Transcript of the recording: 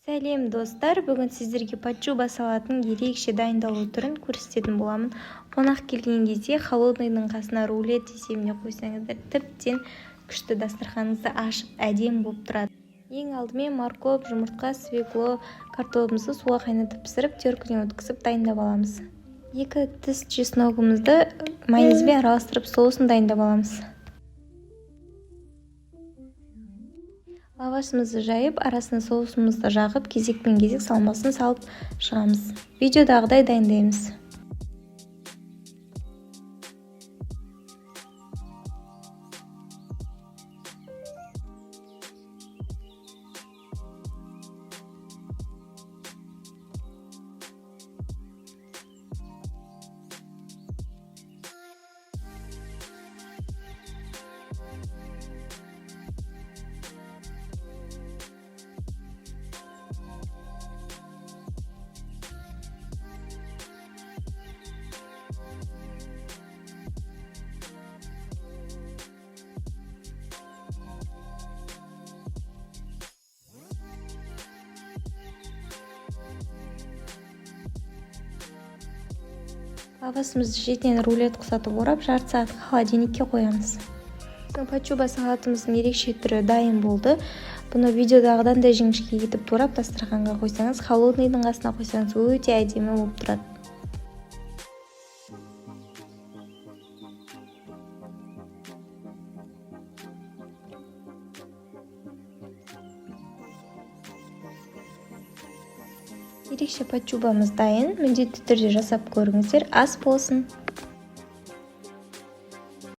Сәлем, достар! Бүгін сіздерге пачуба салатының ерекше дайындалу түрін көрсететін боламын. Қонақ келген кезде холодныйдың қасына рулет есебіне қойсаңыздар, тіптен күшті, дастарханыңызды ашып, әдемі болып тұрады. Ең алдымен морковь, жұмыртқа, свекло, картобымызды суға қайнатып пісіріп, теркіден өткізіп, дайындап аламыз. 2 тіс чесногымызды майонезбен араластырып, соусын дайындап аламыз. Лавашымызды жайып, арасына соусымызды жағып, кезекпен кезек салмасын салып шығамыз. Видеодағыдай дайындаймыз. Лавашымызды шетінен рулет құсатып орап, жарты сағатқа холодильникке қоямыз. Біздің пачуба салатымыздың ерекше түрі дайын болды. Бұны видеодағыдан да жіңішке етіп турап, дастарханға қойсаңыз, холодныйдың қасына қойсаңыз, өте әдемі болып тұрады. Ерекше пачубамыз дайын. Міндетті түрде жасап көріңіздер. Ас болсын!